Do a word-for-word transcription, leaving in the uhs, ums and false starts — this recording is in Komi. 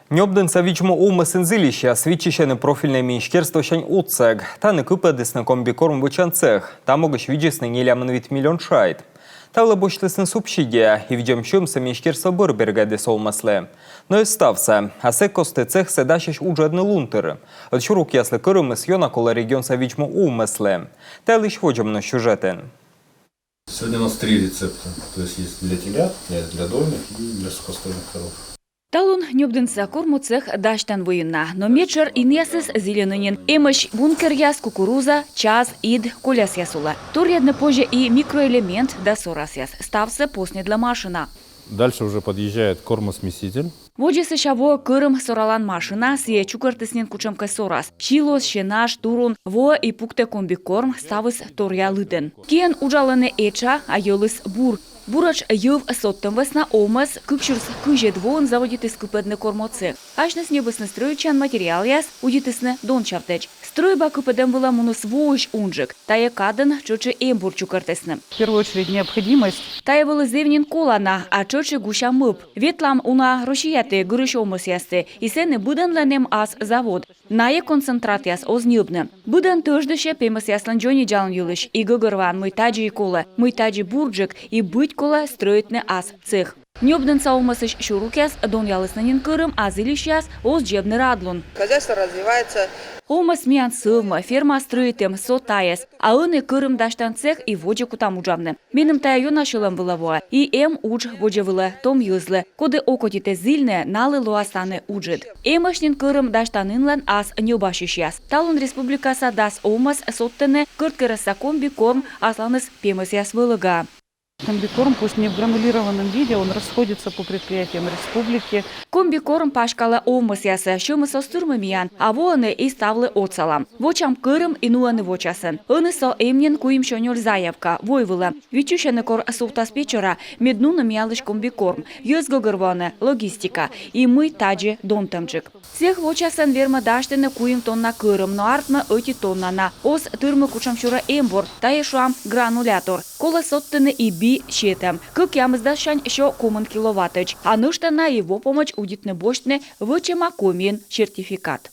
Нёбдінса видз-му овмӧсын зільысьяс виччысьӧны профильнӧй министерствосянь отсӧг. Тані кыпӧдісны комбикорм вӧчан цех. Та могысь видзисны нелямын вит миллион шайт. Та вылӧ босьтлісны субсидия, и видзӧм сьӧмсӧ министерство бӧр бергӧдіс овмӧслы. Но эз ставсӧ. А сэк кості цехсӧ дасьӧсь уджӧдны лун тыр. Ӧд сюрукъяслы кӧрымыс ёна колӧ регионса видз-му овмӧслы. Та йылысь водзӧ миян сюжетын. Сегодня у нас три рецепта. То есть есть для телят, для, для дойных и для сухостойных коров. Талун Нёбдінса кормоцех дасьтан выйын на, но медшӧр инъясыс зільӧны нин. Эмӧсь бункеръяс, кукуруза, час, ид, колясъяс улӧ. Торйӧдны позьӧ и микроэлемент да сорасъяс. Ставсӧ посньӧдлӧ машина. Дальше уже подъезжает кормосмеситель. Водзӧ сэсся воӧ кӧрым соралан машина, сійӧ чукӧртіс нин кутшӧмкӧ сорас. Силос, сенаж, турун, воӧ и пуктӧ комбикорм, ставыс торъя лыдын. Киӧн уджалӧны этша, а йӧлыс бур. Буретш йӧв содтӧм вӧсна овмӧс кык сюрс кызьӧд воын заводитіс кыпӧдны кормоцех. Асьныс ньӧбисны стрӧитчан материалъяс, удитісны донсявтӧдз. Стрӧйба кыпӧдӧм вылӧ муніс воысь унджык. Тайӧ кадӧн тшӧтш и эмбур чукӧртісны. В первую очередь необходимость. Тайӧ вӧлі зэв нин колана, а тшӧтш и гуся мӧвп. Ветлам уна Россияті, гырысь овмӧсъясті, и сэні быдӧнлӧн эм ас завод. Найӧ концентратъяс оз ньӧбны. Быдӧн тӧждысьӧ пемӧсъяслӧн дзоньвидзалун йылысь, и гӧгӧрвоан, мый тадзи и колӧ, мый тадзи бурджык, и быть колӧ стрӧитны ас цех. Нёбдінса овмӧсысь сюрукъяс донъялісны нин кӧрым, а зільысьяс оз дзебны радлун. Хозяйство развивается. Овмӧс миян сӧвмӧ, ферма стрӧитӧм, со тайӧс. А ӧні кӧрым дасьтан цех и водзӧ кутам уджавны. Меным тайӧ ёна сьӧлӧм вылӧ воӧ. И эм удж водзӧ вылӧ том йӧзлы. Коді окотитӧ зільны, налы лоас тані уджыд. Эмӧсь нин кӧрым дасьтанінлӧн ас ньӧбасьысьяс. Талун республикаса дас овмӧс содтӧны Кӧрткерӧсса комбикорм асланыс пемӧсъяс вӧлӧгаӧ. Комбикорм, пусть не в гранулированном виде, он расходится по предприятиям республики. Комбикорм паськалӧ овмӧсъясӧ, сьӧмыс оз тырмы миян, а воӧны и ставлы отсалам. Вочам кӧрым и нуӧны вочасӧн. Ӧні со эм нин куимсё нёль заявка, войвылӧ. Виччысьӧны, кор сувтас Печора, мед нуны миянлысь комбикорм. Йӧз гӧгӧрвоӧны, логистика. И мый тадзи донтӧмджык. Цех вочасӧн вермӧ дасьтыны куим тонна кӧрым, но артмӧ ӧти тонна на. Оз тырмы кутшӧмсюрӧ эмбур, тайӧ, шуам, гранулятор. Колӧ содтыны и би сетӧм. Кӧкъямысдассянь сё комын киловаттӧдз. А нӧшта на и во помӧдз удитны босьтны «Вӧчӧма Комиын» сертификат.